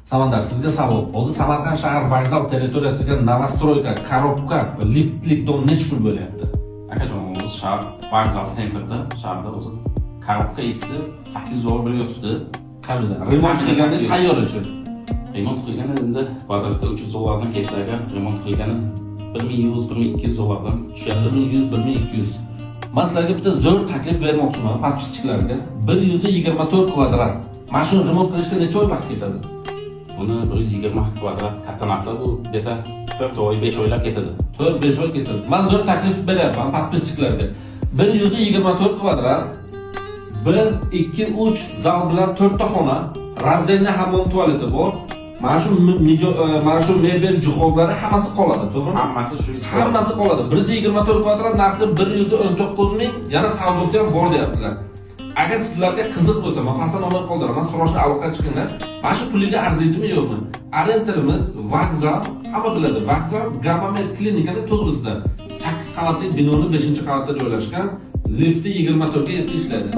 Samandar, sizga savol. Hozir Samarqand shahar vokzal territoriyasiga новостройка, коробка, liftlik дом nechi pul bo'lyapti? Akajon, o'zi shahar vokzal центр da, shaharda o'zi коробка eski 800 dollar bo'lib yotibdi. Kamida. Remont qilganda tayyor uchun. Remont qilgani endi kvadratga 300 dollardan ketsa agar, remont qilgani 1100, 1200 dollardan tushadi. 1100, 1200. Man sizlarga bitta zo'r taklif bermoqchiman, подписчик larga. 124 kvadrat. Mana shuni remont qilishga necha oy vaqt ketadi? Buni 120 kvadrat katta narsa bu, где-то 4 oy, 5 oylab ketadi. 4-5 oy ketadi. Man zo'r taklif beryapman подписчик larga. 124 kvadrat, 1, 2, 3 zal bilan 4 ta xona, раздельный hammom tualeti bor. Mana shu mebel jihozlari hammasi qoladi, to'g'rimi? Hammasi shu. Hammasi qoladi. 124 kvadrat narxi 119 ming, yana savdosi ham bor deyaptilar. Agar sizlarga qiziq bo'lsa, men pastda nomer qoldiraman, срочно aloqaga chiqinglar. Mana shu puliga arziydimi, yo'qmi? Ориентир imiz vokzal, hamma biladi, vokzal Gamma klinikani to'g'risida. 8 qavatli binoni 5-qavatda joylashgan, lifti 24 ga 7 ishlaydi.